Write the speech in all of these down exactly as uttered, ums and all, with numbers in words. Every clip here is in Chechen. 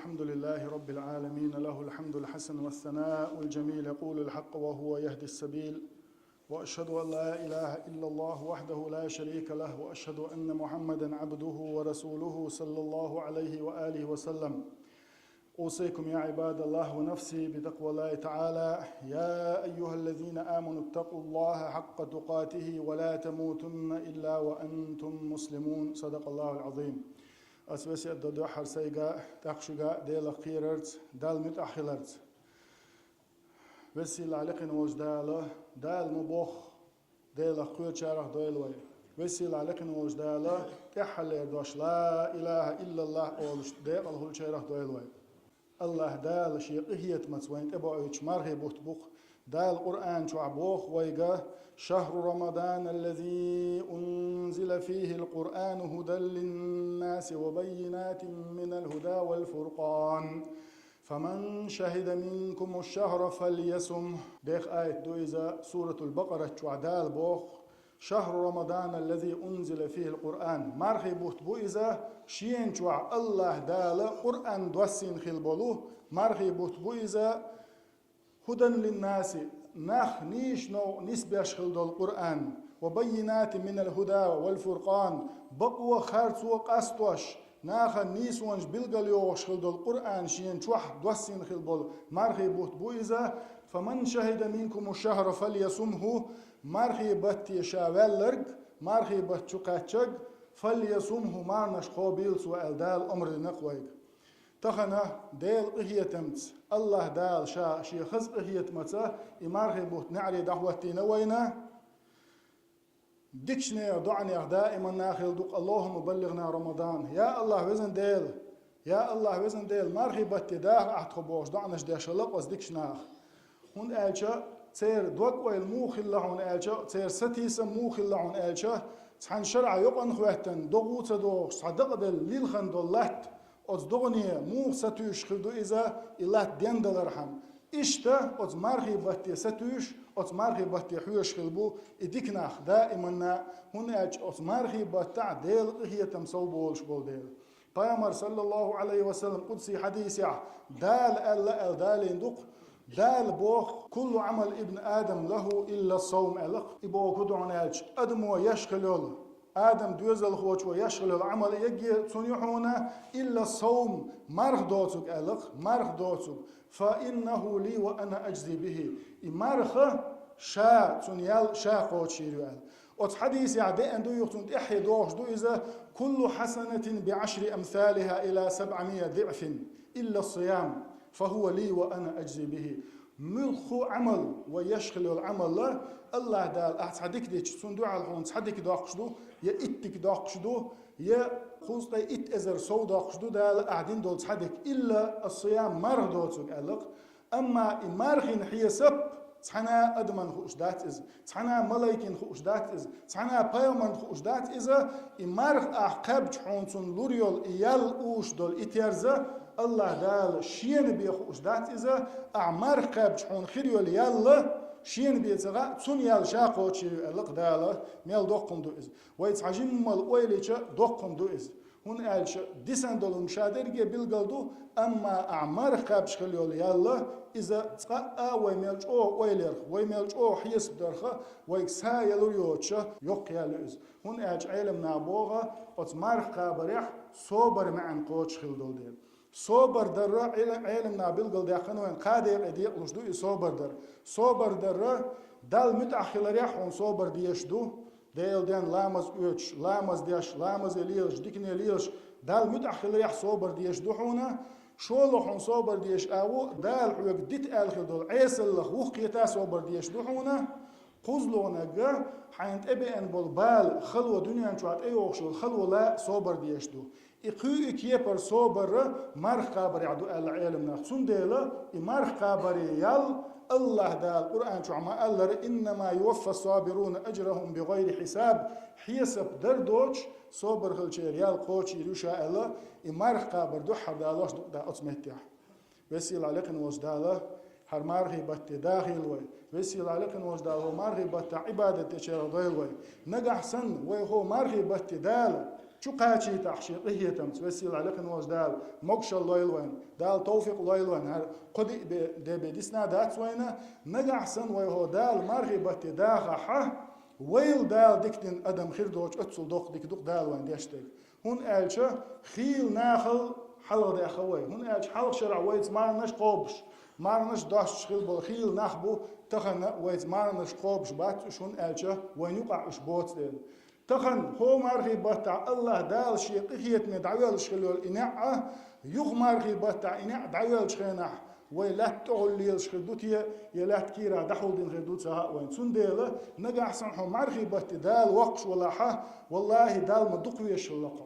الحمد لله رب العالمين، له الحمد الحسن والثناء الجميل، يقول الحق وهو يهدي السبيل، وأشهد أن لا إله إلا الله وحده لا شريك له، وأشهد أن محمدا عبده ورسوله، صلى الله عليه وآله وسلم. أوصيكم يا عباد الله ونفسي بتقوى الله تعالى. يا أيها الذين آمنوا اتقوا الله حق تقاته ولا تموتن إلا وأنتم مسلمون. صدق الله العظيم. Ас весет до дуьххьара сайга, тӀаккха шуьга Делах кхерарца, Далла муьтӀахь хиларца. Веза-сийлахь, лекха волчу Дала, Дала ма бохху, Делах кхоьручарах дойла вай. Веза-сийлахь, лекха волчу Дала, тӀаьххьара лерина дош «Ла илаха иллаллахӀ» олуш декъала хуьлучарах дойла вай. АллахӀ Дала Шен къинхетамца вайна тӀебоуьйтуш мархий бутт бу-кх. Дала Къуръан чохь боху вайга: «شهر رمضان الذي أنزل فيه القرآن هدى للناس وبينات من الهدى والفرقان فمن شهد منكم الشهر فليصمه». Дехха аят ду иза, Суратул Бакъарат чохь Дала боху: «شهر رمضان الذي أنزل فيه القرآن». Мархий бутт бу иза, шена чохь АллахӀ Дала Къуръан доссийна хилла болу мархий бутт бу иза, «هدى للناس», нах нийса новкъа нисбеш хилла долу Къуръан, «وبينات من الهدى والفرقان», бакъо, харцо къастош, нахана нийсонаш билгалйохуш хилла долу Къуръан шена чохь доссийна хилла болу мархий бутт бу иза, «فمن شهد منكم الشهر فليصمه», мархий батте ша ваьлларг, мархий батта чу кхаьчнарг, «فليصمه», марханаш кхобийла цо аьлла, Дала омра дина-кх вайга. Тахана Делан къинхетамца, АллахӀ Дала Ша Шен хаза къинхетамца и мархий бутт неӀаре дӀахӀоттийна вайна, дикачу нехан доӀанех даиманна хилла ду-кх: «اللهم بلغنا رمضان». Я АллахӀ, везан Дела, я АллахӀ, везан Дела, мархий батте даха ахь тхо бохуш доӀанаш деш хилла-кх оцу дикачу наха. ХӀунда аьлча церан дог-ойла муха хилла хьуна аьлча, церан сатийсам муха хилла хьуна аьлча, цхьана шарӀан юкъана хӀоьттина, догӀа а ца догӀуш, цхьа дакъаделла лилхина долу латта, оцу догӀане муха сатуьйсуш хир ду иза, и латта дендалархьама. Иштта оцу мархий батте сатуьйсуш, оцу мархий батте хьоьжуш хилла бу и дика нах даиманна, хӀунда аьлча оцу мархий баттахь Делан къинхетам сов болуш болу дела. Пайхамар, саллаллаху Ӏалайхи ва саллам, къудси хьадисехь Дала аьлла аьлла далийна ду-кх, Дала боху: «كل عمل ابن آدم له إلا الصوم», аьлла-кх. И бохург хӀун ду хьуна аьлча, адамо еш хилла йолу, Адам доьзалхочо еш хилла йолу Ӏамал егге цунна ю хьуна, «إلا الصوم», марха доцург, аьлла-кх, марха доцург, «فإنه لي وأنا أجزي به». И марха ша, цунна ял ша кхочуш йийр ю аьлла. Оцу хьадисехь деана ду юха, цунна тӀаьххье догӀуш ду иза: «كل حسنة بعشر أمثالها إلى سبعمائة ضعف إلا الصيام فهو لي وأنا أجزي به». Муьлхха а Ӏамал, вай еш хилла йолу Ӏамал, АллахӀ Дала ахь цхьа дика дича, цунна дуьхьал хьуна цхьа дика доккхуш ду, я итт дика доккхуш ду, я кхузткъе итт эзар сов доккхуш ду Дала ахь дина долу цхьа дика. «إلا الصيام», марха доцург, аьлла-кх. Амма и мархин хьесап цхьана а адаман хууш дац иза, цхьана а малайкин хууш дац иза, цхьана а пайхамаран хууш дац иза, и марха ахь кхаьбча хьуна цунна лур йолу и ял, уьш долу и терза АллахӀ Дала Шена бен хууш дац иза, ахь марха кхаьбча хьуна хир йолу ял Шена бен ца хаьа, цунна ял ша кхочуш йийр ю, аьлла-кх Дала. Мел доккха хӀума ду иза. Вай цхьа жимма ойла йича, доккха хӀума ду иза. ХӀунда аьлча дисина долу хӀума ша дерриге билгал ду, амма ахь марха кхаьбча хилла йолу ял, иза цкъа а вай мел чӀогӀа ойлаярх, вай мел чӀогӀа хьесап дарх, вайга са ялур йоцуша йоккха ял ю иза. ХӀунда аьлча Ӏеламнаха боху, оцу марха кхабарехь собар маьӀна кхочуш хилла долу дела. Собар дар, Ӏел-, Ӏеламнаха билгалдаьккхина вайна, кхаа декъе декъалуш ду и собар дар. Собар дар, Далла муьтӀахь хиларехь хьуна собар дезаш ду, Делан денна ламаз оьцуш, ламаз деш, ламазе лелаш, дикане лелаш, Далла муьтӀахь хиларехь собар дезаш ду хьуна. ШолгӀа хьуна собар дезаш а ву, Дала хьоьга дита аьлла хилла долу Ӏесаллах вухкхета собар дезаш ду хьуна. КхозлагӀнаг, хьайна тӀебеана болу бала, хало, дуьнен чохь тӀейогӀуш йолу хало лан собар дезаш ду. И кхуьу и кепара собар марха кхабарехь ду аьлла Ӏеламнаха. Цундела и марха кхабаре ял АллахӀ Дала Къуръан чохь ма-аллара: «إنما يوفى الصابرون أجرهم بغير حساب». Хьесап дар доцуш, собар хилчеран ял кхочуш йийр ю ша аьлла, и марха кхабар дуьххьара далош ду-кх да оцу меттехь. Веза-сийлахь, лекха волчу Дала хӀара мархий батте дахийла вай. Веза-сийлахь, лекха волчу Дала хӀокху мархий баттахь Ӏибадат дечарах дойла вай. Нагахь санна вай хӀокху мархий батте Дала чу кхачийтахь шен къинхетамца, веза-сийлахь, лекха волчу Дала могушалла лойла вайна, Дала тавфикъ лойла вайна, хӀара кхо-диъ бе-, де бен дисна дац вайна, нагахь санна вай хӀокху Дала мархий батте дахахь, вайл Дала дика дина адам хир доцуш, оццул доккха дика ду-кх Дала вайна деш дерг. ХӀунда аьлча хийла нахал хьалха даьхна вай. ХӀунда аьлча хьалха шарахь вайца марханаш кхобуш, марханаш достуш хилла болу хийла нах бу, тахана вайца марханаш кхобуш бац уьш, хӀунда аьлча вайна юкъахь уьш боцу дела. Тахана хӀокху мархий баттахь АллахӀ Дала шен къинхетаме дӀавоьллуш хилла йолу и неӀ а, юха мархий баттахь и неӀ дӀавоьллучу хенахь, вай лаьтта тӀехула лелаш хир ду те, я лаьтта кийрахь дӀахьулдина хир ду ца хаьа вайна. Цундела, нагахь санна хьо мархий батте Дала воккхуш валахь, валлахӀи, Далла ма дукха везаш хилла-кх хьо.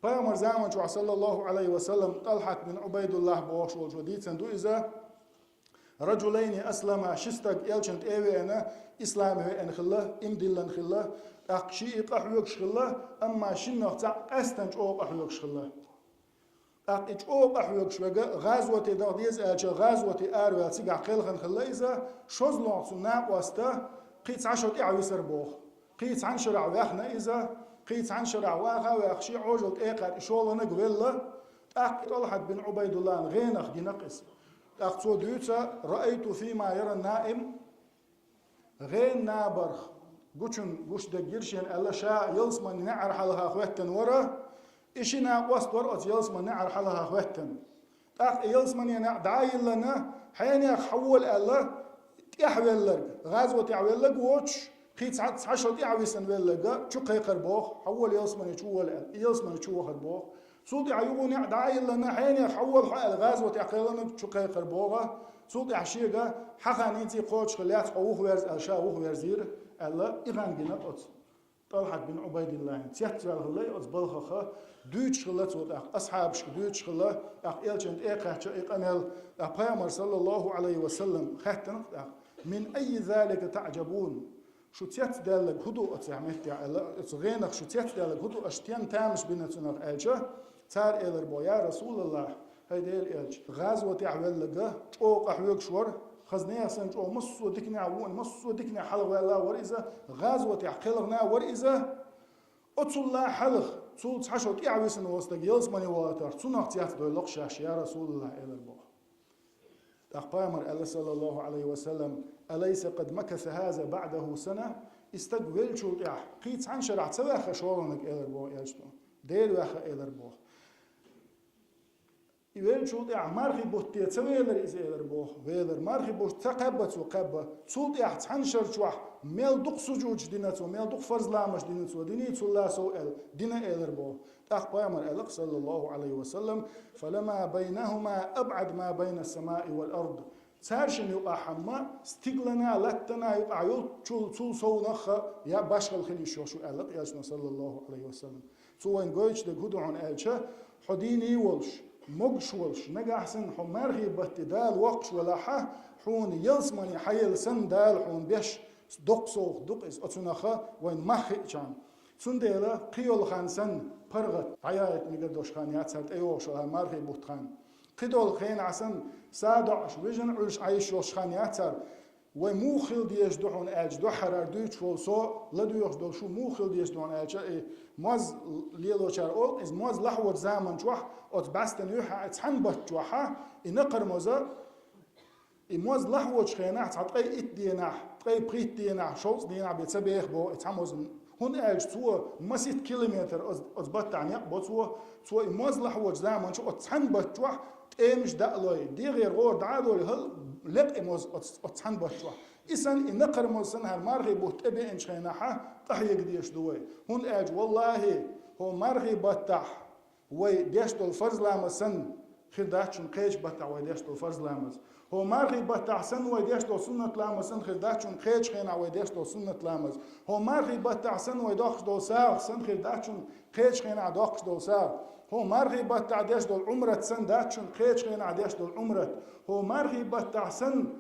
Пайхамар заман чохь, саллаллаху Ӏалайхи ва саллам, ТӀалхьат бин Ӏубайдуллахь бохуш волчо дийцина ду иза: «Раджулайни аслама», ши стаг Элчанна тӀе а веана, исламе веана хилла, иман диллина хилла, тӀаккха шиъ къахьоьгуш хилла, амма шиннах цхьаъ къаьсттина чӀогӀа къахьоьгуш хилла. ТӀаккха и чӀогӀа къахьоьгуш верг гӀазоте даха деза аьлча, гӀазоте араваьлла цигахь кхелхина хилла иза, шозлагӀа цуьнан накъост кхин цхьа шо тӀаьхьа висира боху. Кхин цхьана шарахь ваьхна иза, кхин цхьана шарахь ваха а ваьхна, шен Ӏожалла тӀекхаьчна и шолгӀаниг велла, тӀаккха ТӀалхьат бин Ӏубайдуллахьан гӀенах гина-кх иза. ТӀаккха цо дуьйцу: «Раайту фима яра наим», гӀенан набарх гучун гуш дерг гира шена аьлла, ша ялсаманин неӀар хьалха хӀоьттина вара, и ши накъост вара оцу ялсаманин неӀар хьалха хӀоьттина. ТӀаккха и ялсаманин неӀ дӀа а йиллина, хьенех хьавола аьлла, тӀаьхьавелларг, гӀазотехь велларг воцуш, кхин цхьа, цхьа шо тӀаьхьа висина велларг чу кхайкхар боху, хьавола ялсамане чу вола аьлла, и ялсамане чу вахар боху. Цул тӀаьхьа юха неӀ дӀа а йиллина, хьенех хьавола хьо аьлла, гӀазотехь кхелхинарг чу кхайкхар боху. Цул тӀаьхьа шега: «Хьан хан хӀинца кхочуш хилла яц, хьо вухаверза», аьлла, ша вухаверзийра, аьлла, и хан гина оцу ТӀалхьат бин Ӏубайдиллахьан. Цецваьлла хилла и оцу балхах, дуьйцуш хилла цо тӀаккха, асхьабашка дуьйцуш хилла, тӀаккха Элчанна тӀе а кхаьчна и къамел, тӀаккха Пайхамар, саллаллаху Ӏалайхи ва саллам, хаьттина тӀаккха: «Мин айи залика таӀжабун?» Шу цецдаьлларг хӀун ду оцу меттехь аьлла, оцу гӀенах шу цецдаьлларг хӀун ду, аша стен тамаш бина цунах аьлча, цара элар боху: «Я Расулаллахь, хӀай Делан Элча, гӀазотехь велларг чӀогӀа къахьоьгуш вара, хаза нехан санна чӀогӀа массо а диканехь вуна, массо а диканехь хьалхаваьлла вара иза, гӀазотехь кхелхина вара иза. Оцул а хьалха, цул цхьа шо тӀаьхьа висина волу стаг ялсамане вахийтарх, цунах цецдойла-кх шаьш, я Расулаллахь», элар боху. ТӀаккха Пайхамар аьлла, саллаллаху Ӏалайхи ва саллам: «Алайса къад макаса хаза баъдаху сана?» И стаг веллачул тӀаьхьа кхин цхьана шарахь ца ваьхна шолгӀаниг, элар боху Элчано. Дера ваьхна, элар боху. И веллачул тӀаьхьа мархий бутте ца велара иза, элар боху. Велара, мархий бутт ца кхаьбба цо, кхаьбба. Цул тӀаьхьа цхьана шар чохь мел дукха сужудаш дина цо, мел дукха фарз ламазаш дина цо, диний цул а сов аьлла, дина, элар боху. ТӀаккха Пайхамар аьлла-кх, саллаллаху Ӏалайхи ва саллам: «Фалама байнахума абъад ма байна ас-самаи вал ард». Цаьршинна юкъахь хӀамма стиглана, латтана юкъахь йолчул цул совнаха я башхалла хила йиш йолуш ю, аьлла-кх Элчано, саллаллаху Ӏалайхи ва саллам. Цо вайна гойтуш дерг хӀун ду хьуна аьлча, хьо дийний волуш, могуш волуш, нагахь санна хьо мархий батте Дала воккхуш валахь, хьуна ялсамане хьаелла санна Дала хьуна беш доккха совгӀат ду-кх иза, оцунах вайна мах хиъчахьана. Цундела кхин йолу хан санна паргӀат дӀаяйта мегар долуш хан яц хӀара, тӀейогӀуш йолу хӀара мархий бутт хан. Кхидолу хенахь санна са доӀуш, вижина Ӏуьллуш Ӏан йиш йолуш хан яц хӀара. Вай муха хила дезаш ду хьуна аьлча, дуьххьара дуьйцуш волу со, ладоьгӀуш долу шу муха хила дезаш ду хьуна аьлча, и моз лелочара олу, иза моз лахьочу заман чохь оцу бӀаьстана юьххьехь цхьана батта чохь, и накхара моза, и моз лахьочу хенахь, цхьа ткъе итт денахь, ткъе пхийтта денахь, шовзткъа денахь бен ца беха боху и цхьа моза. ХӀунда аьлча цо масийтта километр оцу, оцу баттахь некъ бо цо, цо и моз лахьочу заман чу оцу цхьана батта чохь тӀемаш даа лой, дегӀера гӀора дӀа а долий, хӀал лекъа и моз оцу, оцу цхьана батта чохь. И санна, и накхара моз санна, хӀара мархий бутт тӀебеанчу хенахь къахьега дезаш ду вай. ХӀунда аьлча, валлахӀи, хӀо мархий баттахь вай деш долу фарз ламаз санна, хир дац шуна кхечу баттахь вай деш долу фарз ламаз. ХӀо мархий баттахь санна вай деш долу суннат ламаз санна, хир дац шуна кхечу хенахь вай деш долу суннат ламаз. ХӀо мархий баттахь санна вай доккхуш долу сагӀа санна, хир дац шуна кхечу хенахь доккхуш долу сагӀа. ХӀо мархий баттахь деш долу Ӏумрат санна дац шуна кхечу хенахь деш долу Ӏумрат. ХӀо мархий баттахь санна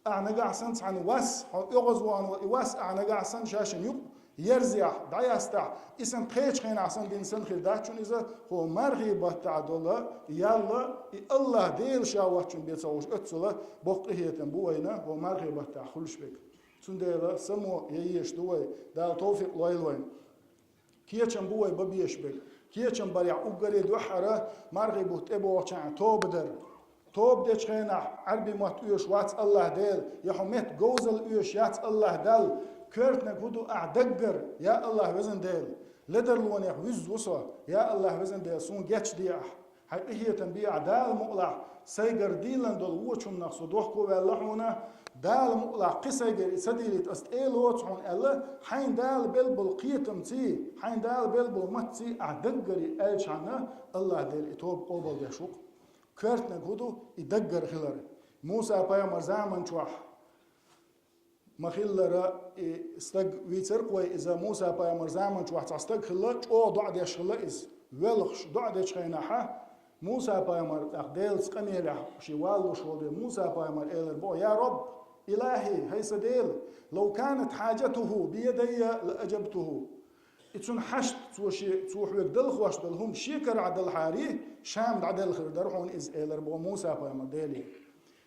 ахь нагахь санна цхьана вас, хьо оьгӀазвахана ван и вас, ахь нагахь санна шайшинна юкъ ерзехь, дӀаястахь, и санна кхечу хенахь санна дина санна хир дац шуна иза, хӀо мархий баттахь долу ял, и АллахӀ Дела ша воцчунна бен ца хууш оццула боккха къинхетам бу вайна, хӀо мархий баттахь хуьлуш берг. Цундела само ян езаш ду вай, Дала тавфикъ лойла вайна. Кечам бу вай бан безаш берг. Кечам барехь уггаре дуьххьара мархий бутт тӀебогӀучохь тоба дар. Тоба дечу хенахь Ӏаьрбийн мотт оьшуш вац АллахӀ Дела, я хьо меттан говзалла оьшуш яц АллахӀ Далла, коьртаниг хӀун ду ахь даггара, я АллахӀ Везан Дела, ледарлонех вуьзна ву со, я АллахӀ Везан Дела, суна гечде ахь. Хьайн къинхетам бе ахь, Дала мукъалахь, сайгара дийлина долу вочу хӀуманах со дохко а ваьлла хьуна, Дала мукъалахь, кхин сайгара и ца дийлийта ас тӀе а лоцу хьуна аьлла, хьайна Дала белла болу кхетамций, хьайна Дала белла болу маттаций ахь даггара аьлчхьана, АллахӀ Дела и тоба къобалдеш ву-кх. Коьртаниг хӀун ду и даггара хилар? Муса-пайхамар заман чохь ма-хиллара, и стаг вийцира-кх вай иза, Муса-пайхамар заман чохь цхьа стаг хилла, чӀогӀа доӀа деш хилла иза. Воьлхуш доӀа дечу хенахьа, Муса-пайхамар тӀаккха Делаца къамелехь шен валлуш волу дела, Муса-пайхамар элира боху: «Я Рабб, илахӀи, хӀай сан Дела, лав канат хьаджатуху биядайя лааджабтуху». И цуьнан хьашт, цо шен, цо хьоьга далхош долу хӀума шен карахь далахьара, ша-м дӀаделла хир дара хьуна иза, элира боху Муса-пайхамар Деле.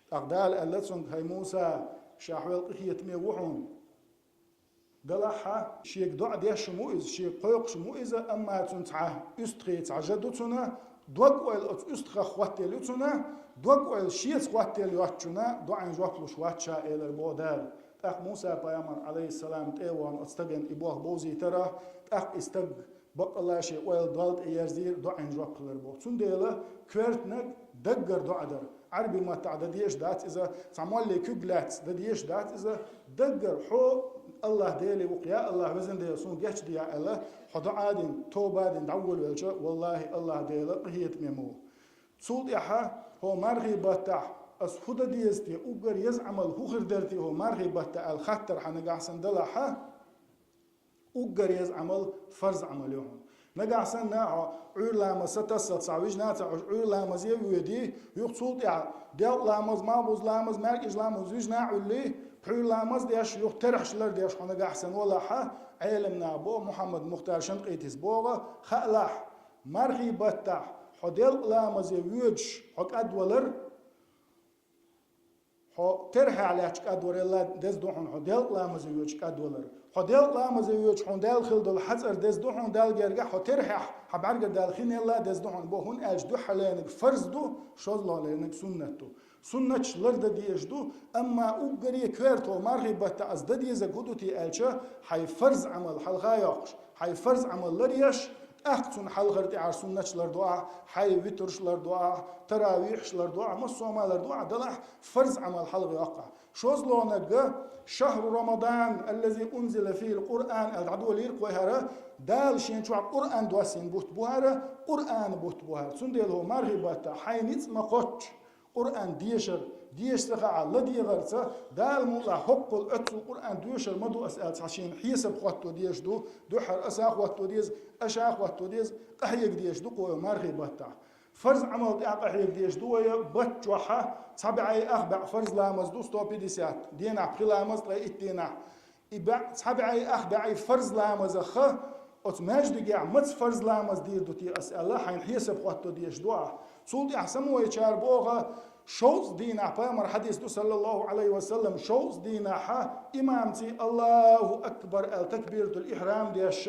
ТӀаккха Дала аьлла цуьнга: «ХӀай Муса, ша хьол къинхетаме ву хьуна. Далахьа, шега доӀа деш хӀума ву иза, шега кхойкхуш хӀума ву иза, амма цуьнан цхьа уьстагӀий, цхьа жа ду цуьнан, дог-ойла оцу уьстагӀах хӀоттаелла ю цуьнан, дог-ойла шеца хӀоттаелла йоцучунна доӀина жоп луш вац ша», — элира боху Дала. ТӀаккха Муса-пайхамар, Ӏалайхиссалам, тӀе а вахана оцу стагана и болх бовзийтира, тӀаккха и стаг баккъалла шен ойла Далла тӀеерзийра, доӀина жоп хилира боху. Цундела коьртаниг даггара доӀа дара. Ӏаьрбийн маттахь дан дезаш дац иза, цхьа моллин куьг лаьцна дан дезаш дац иза, даггара хьо АллахӀ Деле ву-кх, я АллахӀ Везан Дела, суна гечде аьлла, хьо доӀа а дина, тоба а дина дӀаволавелча, валлахӀи, АллахӀ Дела къинхетаме ма ву. Цул тӀаьхьа хӀо мархий баттахь ас хӀун дан деза те, уггар еза Ӏамал хӀун хир дара те хӀо мархий баттахь аьлла хаттар хьан нагахь санна далахьа, уггар еза Ӏамал фарз Ӏамал ю хьуна. Нагахь санна хьо Ӏуьйра ламаз сатассалц схьа вижна а ца Ӏуьйра ламазе а воьдий, юха цул тӀаьхьа делкъа ламаз, малхбуза ламаз, маьркӀажа ламаз вижна а Ӏуьллий, пхьуьйра ламаз деш, юха терхьаш лардеш хьо нагахь санна валахьа, Ӏеламнаха боху, Мухьаммад Мухтар Шанкъитис боху, хаалахь, мархий баттахь хьо делкъа ламазе воьдуш хьо кӀадвалар, хьо терхьехь лаьтташ кӀадварелла деза ду хьуна, хьо делкъа ламазе воьдуш кӀадвалар. Хьо делкъа ламазе воьдуш хьуна даьлла хила долу хьацӀар деза ду хьуна Далла гергахь, хьо терхьехь хьан бӀаьргара даьлла хинелла деза ду хьуна боху, хӀунда аьлча дуьххьарлерниг фарз ду, шозлагӀлерниг суннат ду. Суннаташ лардан дезаш ду, амма уггаре коьрта хӀо мархий баттахь ас дан дезарг хӀун ду те аьлча, хьайн фарз Ӏамал хьалха а йоккхуш, хьайн фарз Ӏамал ларъеш, тӀаккха цунна хьалхара тӀаьхьара суннаташ лардо ахь, хьайн витрш лардо ахь, таравихьаш лардо ахь, массо а ма лардо ахь, далахь фарз Ӏамал хьалха йоккху ахь. ШозлагӀнарг: «ШахӀру Рамадан, аллази унзила фихил Къуръан», аьлла дӀадолийра-кх вай хӀара, Дала шен чохь Къуръан доссийна бутт бу хӀара, Къуръан бутт бу хӀара. Цундела хӀо мархий баттахь хьайн ницкъ ма кхоччу, Къуръан дешар, деша ца хаьа, ладегӀарца, Дала мукъалахь хӀоккхул оццул Къуръан доьшур ма ду ас аьлла, цхьа шена хьесап хӀотто дезаш ду, дуьххьара аса а хӀотто деза, аша а хӀотто деза, къахьега дезаш ду-кх хӀо мархий баттахь. Фарз Ӏамал тӀехь къахьега дезаш ду вай, бат чохьа цхьа бӀе ах бӀе фарз ламаз ду, сто пятьдесят, денахь пхи ламаз, ткъе итт денахь. И бӀе, цхьа бӀе ах бӀе фарз ламазах оцу маьждигехь маца фарз ламаз дийр ду те ас аьлла, хьайна хьесап хӀотто дезаш ду ахь. Цул тӀаьхьа самавайчара боху, шовзткъа дийнахь, пайхамар хьадис ду, саллаллаху Ӏалайхи ва саллам, шовзткъа дийнахьа имамций «Аллаху акбар» аьлла такбиратул ихьрам деш,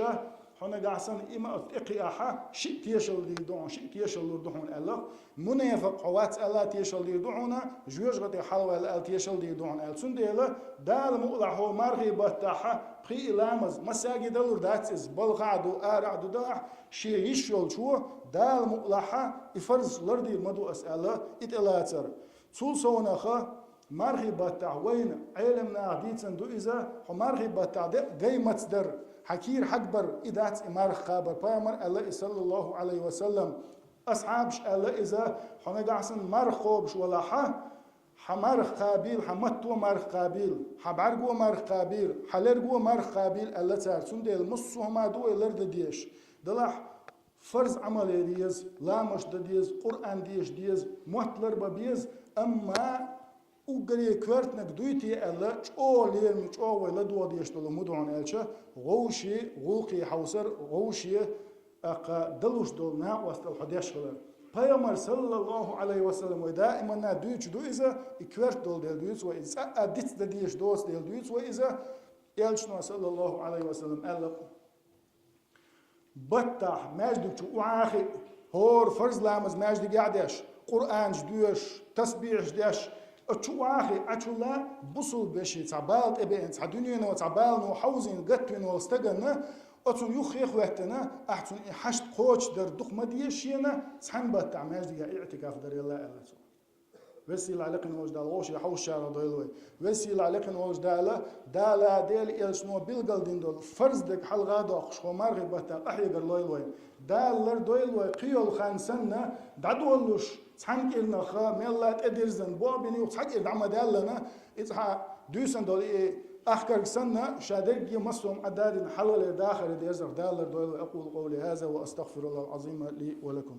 хьо нагахь санна има тӀекхиахьа, шиъ тешалла дийр ду хьуна, шиъ тешалла лур ду хьуна аьлла. Мунепакъ хьо вац аьлла тешалла дийр ду хьуна, жоьжахати хьалаваьлла аьлла тешалла дийр ду хьуна аьлла. Цундела Дала мукъалахь хӀо мархий баттахьа пхи и ламаз, массаьрга далур дац иза, балха а ду, ара а ду, дахьа, шен йиш йолчо Дала мукъалахьа и фарз лардийр ма ду ас аьлла, и тӀелацар. Цул совнаха, мархий баттахь вайна Ӏеламнаха дийцина ду иза, хьо мархий баттахь де гай маца дар, хьан кийра хьагбар, и дац и марха кхабар. Пайхамар аьлла и, саллаллаху Ӏалайхи ва саллам, асхьабаш аьлла иза, хьо нагахь санна марха кхобуш валахьа, хьан марха кхабийла, хьан матто марха кхабийла, хьан бӀаьрго марха кхабийла, хьан лерго марха кхабийла аьлла цара. Цундела массо а хӀума ду вай лардан дезаш. Далахь, фарз Ӏамал ян деза, ламазаш дан деза, Къуръан деша деза, мотт ларбан беза, амма уггаре коьртаниг дуй те аьлла, чӀогӀа лераме, чӀогӀа вай ладогӀа дезаш долу хӀума ду хьуна аьлча, вовшийн гӀуллакхе хьовсар, вовшийн, тӀаккха далуш долу накъосталла хьо деш хилар. Пайхамар, саллаллаху Ӏалайхи ва саллам, вай даиманна дуьйцуш ду иза, и коьрта долу дела дуьйцу вай иза, цкъа а диц дан дезаш доцу дела дуьйцу вай иза, элчано, саллаллаху Ӏалайхи ва саллам, аьлла: Баттахь маьждиг чу охьахиъ, хӀора фарз ламаз маьждигехь деш, Къуръанаш доьшуш, тасбихьаш деш, а чу охьахиъ, Ӏачулла бусулба вешин цхьа бала тӀебеана, цхьа дуьнено цхьа балано хьовзийна гатвина волу стагана, оцунна юххе а хӀоьттина, ахь цунна и хьашт кхочушдар дукха ма деза шена, цхьана баттахь маьждигехь иътикаф дар елла аьлла цо. Веза-сийлахь лекхина волчу Дала вовшийн хьовсучарах дойла вай. Веза-сийлахь лекхина волчу Дала, Дала Делан элчано билгалдина долу фарз дерг хьалха а доккхуш, хӀокху мархин баттахь къахьегар лойла вай. Дала лардойла вай, кхин йолу хан санна, дӀадоллуш, цхьана кӀирнах мелла а тӀедирзина, бохбина юха цхьа кӀира дӀа ма даьллина, иза хьан дуьйцина долу и ахкарг санна, ша дерриге массо а Ӏаддадина хьалхалера дахаре дерзарх. Дала лардойла вай. أقول قولي هذا وأستغفر الله العظيم لي ولكم.